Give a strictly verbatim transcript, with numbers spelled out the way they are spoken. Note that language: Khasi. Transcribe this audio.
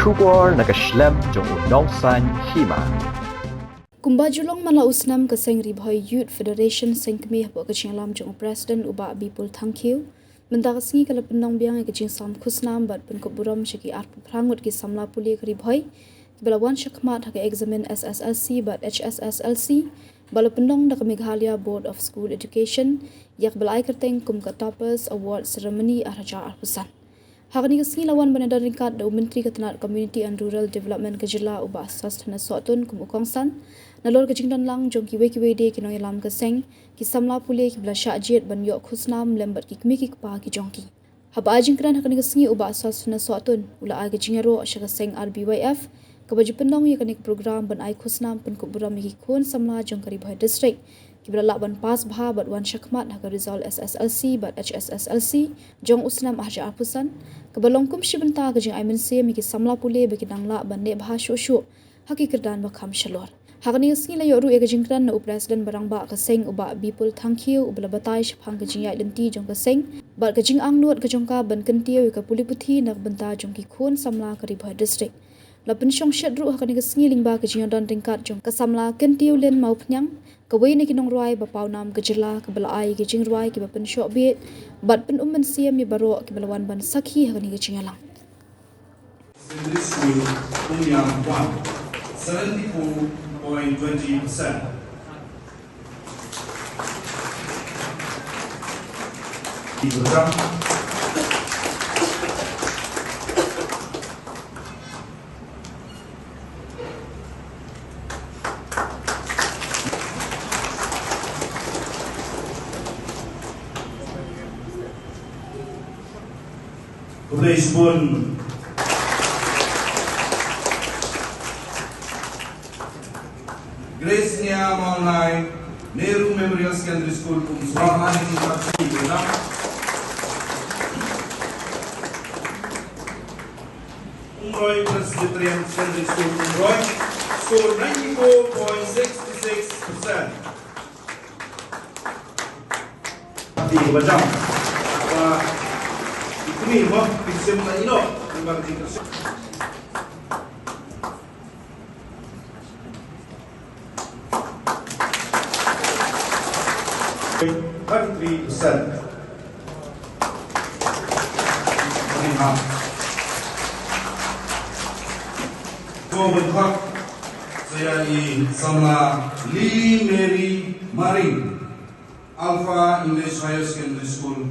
Khubor na ka shlem jong u Nongsaiñ Hima. Kumba ju long man la u snem, ka seng Ri Bhoi Youth Federation seng kmie hapoh ka jingïalam jong u President u Bah Bipul Thangkhiew, mynta ka sngi ka la pynlong biang ïa ka jingsam khusnam bad pynkup burom sha ki arphew phra ngut ki samla pule ka Ri Bhoi kiba la wan shakhmat ha ka eksamin S S L C bad H S S L C ba la pynlong da ka Meghalaya Board of School Education, ïa kaba la ai kyrteng kum ka Toppers Award Ceremony ar hajar arphew san. Ha kane ka sngi la wan ban ïadon ryngkat da u Myntri ka tnat Community and Rural Development ka jylla u Bah Sosthenes Sohtun kum u kongsan, nalor ka jingdon lang jong kiwei kiwei de ki nongïalam ka seng, ki samla pule kiba la shah jied ban ïoh khusnam lem bad ki kmie ki kpa ki jong ki. Haba ai jingkren ha kane ka sngi u Bah Sosthenes Sohtun u la ai ka jingïaroh sha ka seng R B Y F kaba ju pynlong ïa kane ka program ban ai khusnam pynkup burom ïa ki khun samla jong ka Ri Bhoi District kiba la lah ban pass bha bad wan shakhmat ha ka result S S L C bad H S S L C jong u snem ar hajar arphew san, kaba long kum shi bynta ka jingai mynsiem ïa ki samla pule ba ki dang lah ban neh bha shuh shuh ha ki kyrdan ba kham shalor. Ha kane ka sngi la ïoh ruh ïa ka jingkren na u President ba rangbah ka seng u Bah Bipul Thangkhiew uba la batai shaphang ka jingïaid lynti jong ka seng bad ka jingangnud ka jong ka ban kyntiew ïa ka pule puthi na ka bynta jong ki khun samla ka Ri Bhoi District. La pynshong shet ruh ha kane ka sngi lyngba ka jingïadon ryngkat jong ka samla Kyntiew Lin Mawphniang, kawei na ki nongrwai ba pawnam ka jylla kaba la ai ïa ki jingrwai kiba pynshoh bieit bad pynum mynsiem ïa baroh kiba la wan ban sakhi ha kane ka jingïalang. Secondary School, Umïang one, seventy-four point twenty percent. Khublei shibun. Grace Nia Mawnai, Nehru Memorial Secondary School, Umswang. Umroi Presbyterian Secondary School, Umroi, score ninety-four point six six percent. Ati bajam. Ba ikuni mo, pisim na ino, number tiga. Thirty-three percent. Ko bynta saya i samla Lee Mary Maring, Alpha English Higher Secondary School.